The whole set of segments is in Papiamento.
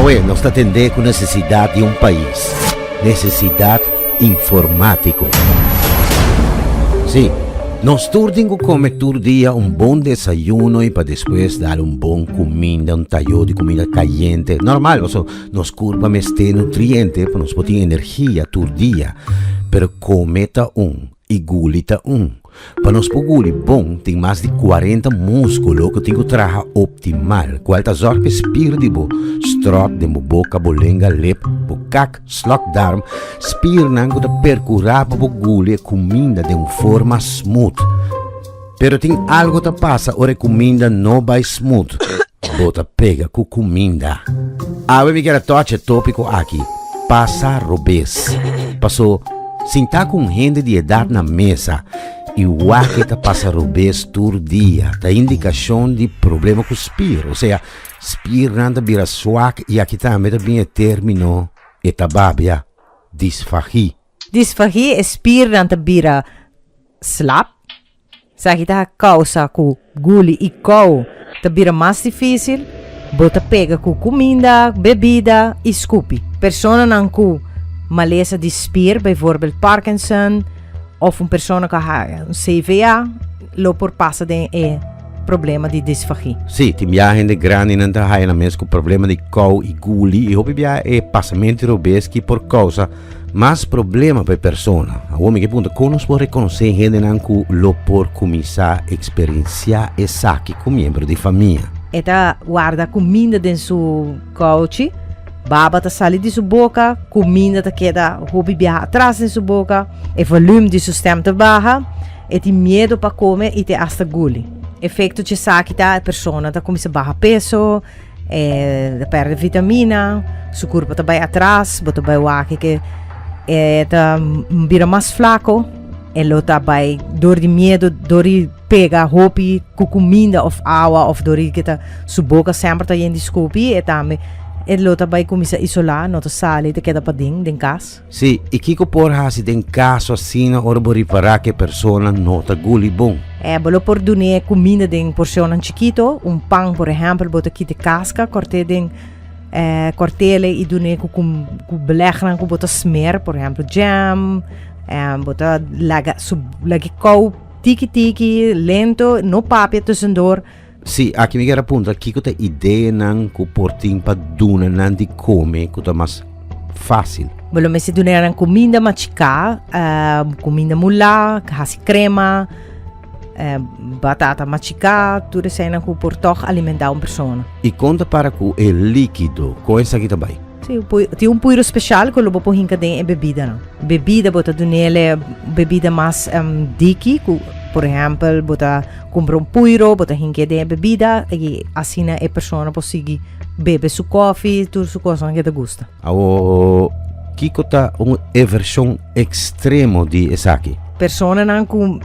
Awe nos ta atendé ku nesesidat di un pais, nesesidat informátiko. Sí, nos tur tin ku kome tur dia un bon desayuno i pa despues dal un bon kuminda, un tayó di kuminda kayente. Normal, paso nos kurpa mester nutriente pa nos por tin energia tur dia. Pero kome ta un i guli ta un. Pa nos por guli bon tin mas di 40 múskulo ku tin ku traha optimal, kual ta zòrg pa e spier di bo stròt den bo boka, bo lenga, lep, bo kak, slokdarm, spiernan ku ta perkurá pa bo guli e kuminda den un forma smooth. Pero tin algu ta pasa ora e kuminda no bai smooth, bo ta pega ku kuminda. Awe mi kier a tòch e tópiko aki, pasa robes. Paso. Sintá ku un hende di edat na mesa i wak e ta pasa robes tur dia ta indikashon di problema ku spier, osea spiernan ta bira swak i aki tambe ta bin e término e ta babia, disfagie. Disfagie, e spiernan ta bira slap. Esaki ta kousa ku guli i kou ta bira mas difísil, bo ta pega ku kuminda, bebida i skupi. Personanan ku malesa di spier, bijvoorbeeld Parkinson, òf un persona ku a haña un CVA, lo por pasa den e problema di disfagie. Sí, tin biaha hende grandinan ta haña nan mes ku problema di kou i guli i hopi biaha e pasamentu robes ki por kousa Mas problema pa e persona. Awor mi ke punta, kon nos por rekonosé hendenan ku lo por kuminsá eksperensiá esaki ku miembro di famia? E ta warda kuminda den su kouchi, baba ta sali di su boka, kuminda ta keda hopi biaha atras den su boka, e volum di su stèm ta baha, e tin miedu pa kome i te asta guli. Efekto dje esaki ta e persona ta kuminsá baha peso, E ta perde vitamina, su kurpo ta bai atras, bo ta bai wak ke e ta bira mas flako, e lo ta bai dor di miedu, dor di pega hopi ku kuminda of awa of dor di ke ta su boka semper ta yen di skupi, e tambe e lo ta bai kuminsá isolá, no ta sali, ta keda paden den kas. Sí, i kiko por hasi den kaso asina ora bo ripará ku e persona no ta guli bon? E bo lo por dun'é kuminda den porshonnan chikito, un pan por ehèmpel bo ta kita e kaska, kòrt'é den kòrt'é i dun'é ku ku belègnan ku bo ta smer, por ehèmpel jam, bo ta laga su laga e kou tiki tiki, lento, no papia tusendor. Sí, aki mi kier a puntra kiko ta ideanan ku por tin pa duna nan di kome ku ta mas fásil. Bo lo mester duna nan kuminda machiká, kuminda mulá, hasi krema, batata machiká, tur eseinan ku por tòg alimentá un persona. I kon ta para ku e líkido? Kon esaki ta bai? Sí, tin un puiro speshal ku lo bo por hinka den e bebidanan. Bebida bo ta dun'el bebida mas diki ku por ehèmpel bo ta Kumpra un puiro, bo ta hink'é den e bebida i asina e persona por sigui bebe su kofi, tur su kosnan ke ta gusta. Awo, kiko ta un e vershon ekstremo di esaki? Personanan ku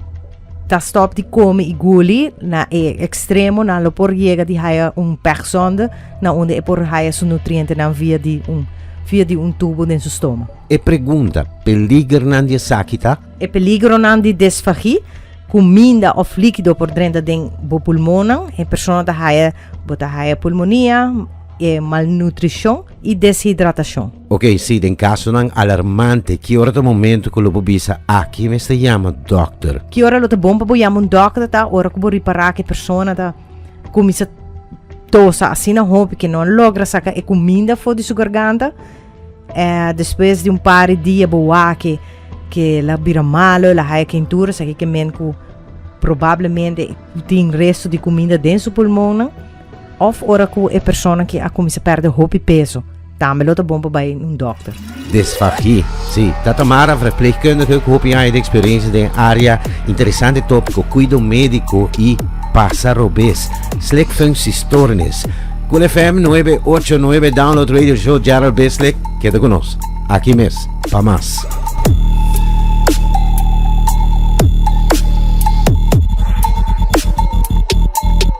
ta stòp di kome i guli na e ekstremo nan lo por yega di haya un pechzonde na unda e por haya su nutrientenan via di un via di un tubo den su stoma. E pregunta, peligernan di esaki ta? E peligronan di desfagí Kuminda òf líkido por drenta den bo pulmonnan, e persona ta haya bo ta haya pulmonia, e malnutrishon i deshidratashon. Ok, sí, den kasonan alarmante, ki ora ta momento ku lo bo bisa aki mester yama dòkter? Ki ora lo ta bon pa bo yama un dòkter ta ora ku bo ripará ku e persona ta kuminsá tosa asina hopi ku no logra saka e kuminda for di su garganta. Despues di un par di dia bo wak ke ke el a bira malo, el a haya keintura, esaki ke men ku probablemente tin resto di kuminda den su pulmonnan, òf ora ku e persona ke a kuminsá pèrdè hopi peso, tambe lo ta bon pa bai un dòkter. Disfagie, sí. Ta Tamara, verpleegkundige ku hopi aña di eksperensia den área. Interesante tópiko, kuido médiko i pasa robes. Slikfunctiestoornis. Cool FM 989 Download Radio Show Gerald Bislick. Keda ku nos. Aki mes. Pa mas.